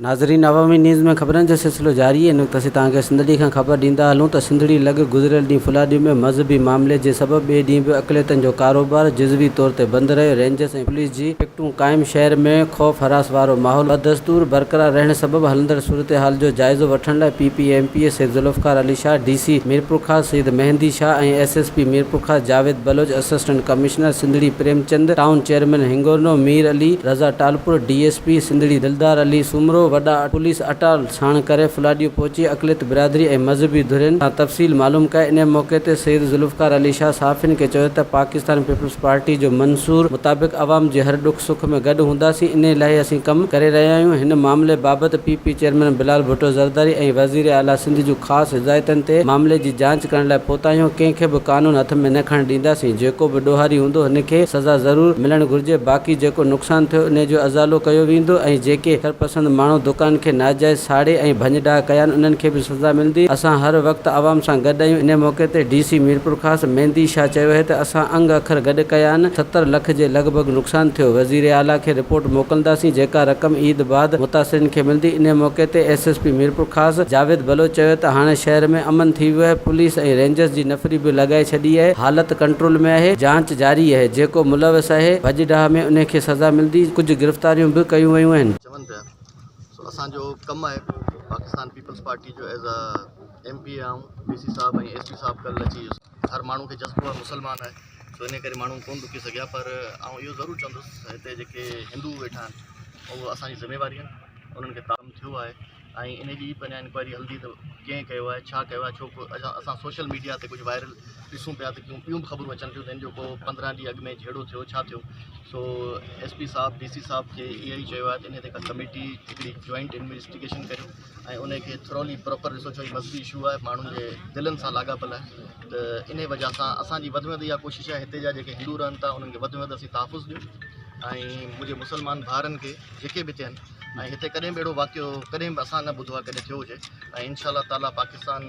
ناظرين عوامي نيوز ۾ خبرن جو سلسلو جاري آهي ان وقت اسين توهان کي سنڌڙي کان خبر ڏيندا هلون ته سنڌڙي لڳ گذريل ڏينهن ڦلاڏي ۾ مذهبي معاملي جي سبب ٻئي ڏينهن به اقليتن جو ڪاروبار جزوي طور تي بند رهيو رينجرز ۽ پوليس جي پڪٽون قائم شهر ۾ خوف هراس وارو ماحول بدستور برقرار رهڻ سبب هلندڙ صورتحال جو جائزو وٺڻ لاء P P M P A Syed Zulfiqar Ali Shah D C Mirpurkhas Syed Mehdi Shah ۽ S S P Mirpurkhas Javed Baloch assistant commissioner Sindhri Prem Chand town chairman Hingorno Mir Ali Raza Talpur D S P Sindhri Dildar Ali Soomro وڏا police اٽال ساڻ ڪري ڦلاڏيو پهچي اقليت برادري ۽ مذهبي ڌرين کان تفصيل معلوم ڪيا انهي موقعي تي سيد ذوالفقار علي شاهه صحافين کي چيو ته پاڪستان پيپلز پارٽي جو منشور مطابق عوام جي هر ڏک سک ۾ گڏ هونداسين انهي لاء اسين ڪم ڪري رهيا آهيون هن معاملي بابت P P chairman Bilal Bhutto Zardari ۽ وزير اعليٰ سنڌ جون خاص هدايتن تي معاملي جي جاچ ڪرڻ لاء پهتا آهيون، ڪنهن کي به قانون هٿ ۾ نه کڻڻ ڏينداسين، جيڪو به ڏوهاري هوندو هن کي سزا ضرور ملڻ گهرجي، باقي جيڪو نقصان ٿيو انهي جو ازالو ڪيو ويندو ۽ جيڪي شرپسند ماڻهو دڪان کي ناجائز ساڙي ۽ ڀڃ ڊاهه ڪيا آهن انهن کي به سزا ملندي، اسان هر وقت عوام سان گڏ آهيون، انهي موقعي تي ڊي سي ميرپورخاص ميندي شاهه چيو اهي ته اسان انگ اکر گڏ ڪيا آهن، 70 لک جي لڳ ڀڳ نقصان ٿيو، وزير اعليٰ کي رپورٽ موڪلنداسين جيڪا رقم عيد بعد متاثرين کي ملندي، انهي موقعي تي S S P Mirpurkhas Javed Baloch چيو ته هاڻي شهر ۾ امن ٿي ويو آهي، پوليس ۽ رينجرز جي نفري به لڳائي ڇڏي آهي، حالت ڪنٽرول ۾ آهي، جاچ جاري آهي، جيڪو ملوث آهي ڀڄ ڊاهه ۾ انهي کي سزا ملندي، ڪجهه گرفتاريون به ڪيون ويون آهن. چون پيا سو اسان جو ڪم آهي پاڪستان پيپلز پارٽي جو as a M P A آئون ڊي سي صاحب ۽ ايس پي صاحب ڪل اچي هر ماڻهو کي جذبو آهي مسلمان آهي سو ان ڪري ماڻهو ڪون رڪي سگهيا پر آئون اهو ضرور چوندس هتي جيڪي هندو ويٺا آهن اهو اسان جي ذميواري آهن انهن کي تعليم ٿيو آهي ۽ ان جي به اڃا انڪوائري هلندي ته ڪنهن ڪيو آهي ڇا ڪيو آهي ڇو اسان سوشل ميڊيا تي ڪجهه وائرل ڏسون پيا ته ٻيون به خبرون اچن ٿيون ته ان جو ڪو 15 ڏينهن اڳ ۾ جهيڙو ٿيو ڇا ٿيو سو ايس پي صاحب ڊي سي صاحب کي اهو ئي چيو آهي ته ان تي ڪا ڪميٽي هڪڙي جوائنٽ انويسٽيگيشن ڪريو ۽ ان کي ٿرولي پراپر ڏسو ڇو مذهبي اشو آهي ماڻهن جي دلن سان لاڳاپيل آهي ته ان وجه سان اسانجي وڌ ۾ وڌ اها ڪوشش آهي هتي جا جيڪي هندو رهن ٿا انهن کي وڌ ۾ وڌ اسين تحفظ ڏيون ۽ منهنجي مسلمان ڀائرن کي جيڪي به ٿين ۽ هتي ڪڏهن به اهڙو واقعو ڪڏهن به اسان نه ٻڌو آهي ڪڏهن ٿيو هجي ۽ انشاء الله تعالٰي پاڪستان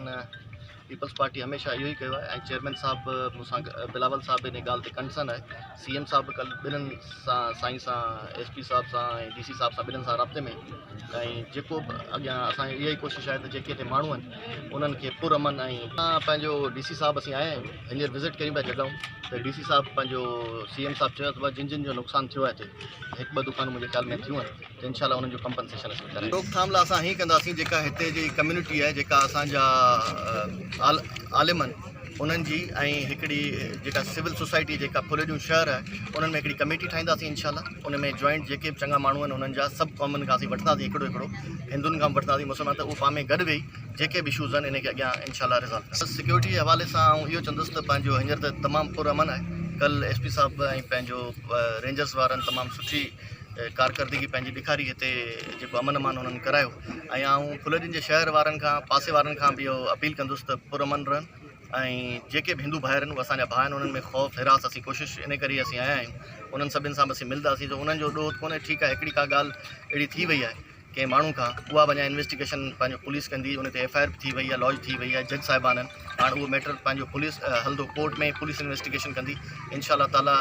پيپلز پارٽي هميشه اهو ئي ڪيو آهي ۽ چيئرمين صاحب به مون سان بلاول صاحب به ان ڳالهه تي ڪنسرن آهي سي ايم صاحب به ڪل ٻنهن سان سائين سان ايس پي صاحب سان ۽ ڊي سي صاحب سان ٻنهن سان رابطي ۾ ۽ جيڪو به اڳيان اسان جي اها ئي ڪوشش آهي ته جيڪي هتي ماڻهو آهن انهن کي پر امن ۽ پنهنجو ڊي سي صاحب اسين آيا آهيون هينئر وزٽ ڪريون پيا جڳهون ته ڊي سي صاحب پنهنجو سي ايم صاحب چيو ته جن جن جو نقصان ٿيو آهي هتي هڪ ٻه دڪانون منهنجي خيال ۾ ٿيون آهن ته انشاء الله انهن جو ڪمپنسيشن اسين ڪرائينداسين. روڪٿام لاء اسان هيئن ڪنداسين جيڪا هتي جي ڪميونٽي آهي جيڪا اسان جا عالم آهن انهن جي ۽ هڪڙي جيڪا سول سوسائٽي جيڪا ڦليڏيون شهر آهي انهن ۾ هڪڙي ڪميٽي ٺاهينداسين انشاء الله ان ۾ جوائنٽ جيڪي به چڱا ماڻهو آهن انهن جا سڀ قومن کان اسين وٺنداسين هڪڙو هڪڙو هندن کان به وٺنداسين مسلمان ته اهو پاڻ ۾ گڏ ويهي جيڪي به اشوز آهن ان کي اڳيان انشاء الله ريزالو ڪنداسين. سيڪيورٽي جي حوالي سان آئون اهو چوندس ته پنهنجو هينئر ته تمام پر امن آهي ڪل ايس پي صاحب ۽ پنهنجو رينجرز وارن تمام سٺي ڪارڪردگي پنهنجي ڏيکاري هتي جيڪو امن امان انهن ڪرايو ۽ آئون ڦليڏين جي شهر وارن کان پاسي وارن کان به اهو اپيل ڪندس ته پر امن رهن ۽ جيڪي به هندو ڀائر آهن اهي اسان جا ڀاء آهن انهن ۾ خوف هراس اسين ڪوشش ان ڪري اسين آيا آهيون انهن سڀن سان به اسين ملنداسين جو انهن جو ڏوهه ڪونهي ٺيڪ آهي هڪڙي ڪا ڳالهه اهڙي ٿي وئي آهي ڪنهن ماڻهو کان اها به اڃا انويسٽيگيشن پنهنجو پوليس ڪندي ان تي ايف I R به ٿي وئي آهي لاج ٿي وئي آهي جج صاحبان آهن هاڻ اهو ميٽر پنهنجو پوليس هلندو ڪورٽ ۾ پوليس انويسٽيگيشن ڪندي انشاء الله تعالي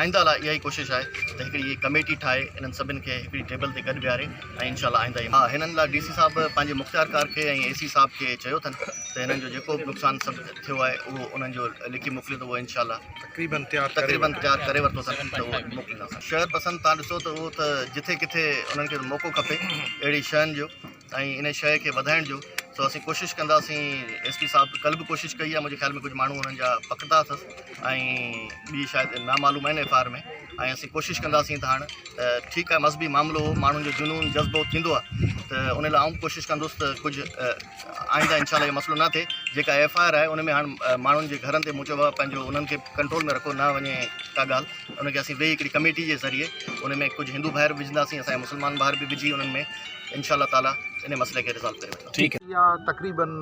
آئنده لاء اها ئي ڪوشش آهي ته هڪڙي ڪميٽي ٺاهي انهن سڀن کي هڪڙي ٽيبل تي گڏ ويهاري ۽ انشاء الله آئنده ها هنن لاء ڊي سي صاحب پنهنجي مختيار ڪار کي ۽ اي سي صاحب کي چيو اٿن ته هنن جو جيڪو به نقصان سڀ ٿيو آهي اهو انهن جو لکي موڪليو ته اهو انشاء الله تقريبن تيار تقريبن تيار ڪري ورتو اٿن ته اهو موڪلينداسين. شهر پسند تان ڏسو ته اهو ته جٿي ڪٿي انهن کي موقعو کپي اهڙي شين جو ۽ ان شيء کي وڌائڻ جو سو اسين ڪوشش ڪنداسين ايس پي صاحب ڪل به ڪوشش ڪئي آهي منهنجي خيال ۾ ڪجهه ماڻهو انهن جا پڪڙتا اٿس ۽ ٻي شايد نامعلوم آهن ايف I R ۾ ۽ اسين ڪوشش ڪنداسين ته هاڻ ٺيڪ آهي مذهبي معاملو هو ماڻهن جو جنون جذبو ٿيندو آهي ته ان لاء آئون به ڪوشش ڪندس ته ڪجهه آئنده انشاء الله اهو مسئلو نه ٿئي جيڪا ايف I R آهي ان ۾ هاڻ ماڻهن جي گهرن تي مون چيو آهي پنهنجو انهن کي ڪنٽرول ۾ رکو نه وڃي ڪا ڳالهه ان کي اسين ويهي هڪڙي ڪميٽي جي ذريعي ان ۾ ڪجهه هندو ڀائر به وجهنداسين اسان جا مسلمان ڀائر به وجهي انهن ۾ انشاء الله تعالي ان مسئلي کي ريزالو ڪري وٺنداسين. اها تقريبن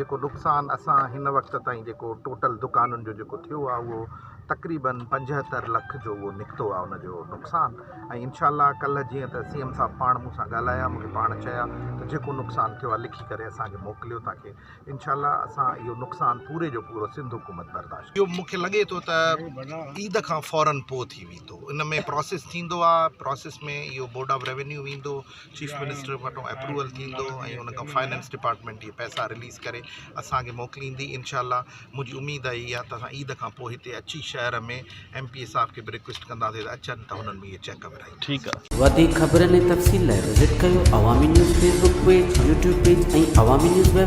جيڪو نقصان اسان هن وقت تائين جيڪو ٽوٽل دڪانن جو جيڪو ٿيو آهي اهو. تقريبن 75 لک جو اهو نڪتو آهي ان جو نقصان ۽ انشاء الله ڪلهه جيئن ته سي ايم صاحب پاڻ مون سان ڳالهايا مون کي پاڻ چيا ته جيڪو نقصان ٿيو آهي لکي ڪري اسان کي موڪليو تاڪي انشاء الله اسان اهو نقصان پوري جو پورو سنڌ حڪومت برداشت اهو مون کي لڳي ٿو ته عيد کان فورن پوء ٿي ويندو ان ۾ پراسيس ٿيندو آهي پراسيس ۾ اهو بورڊ آف ريونيو ويندو چيف منسٽر وٽون اپروول ٿيندو ۽ ان کان فائننس ڊپارٽمينٽ اهي پئسا رليز ڪري اسان کي موڪليندي انشاء الله منهنجي اميد اهي آهي ته اسان عيد کان پوء هتي اچي شهر ۾ ايم پي اي صاحب کي به رڪويسٽ ڪنداسين ته اچن ته هنن ۾ اهي چيڪ ورهائينداسين. ٺيڪ آ. وڌيڪ خبرن ۽ تفصيل لاء وزٽ ڪيو Awami news Facebook page, YouTube page ۽ Awami news web.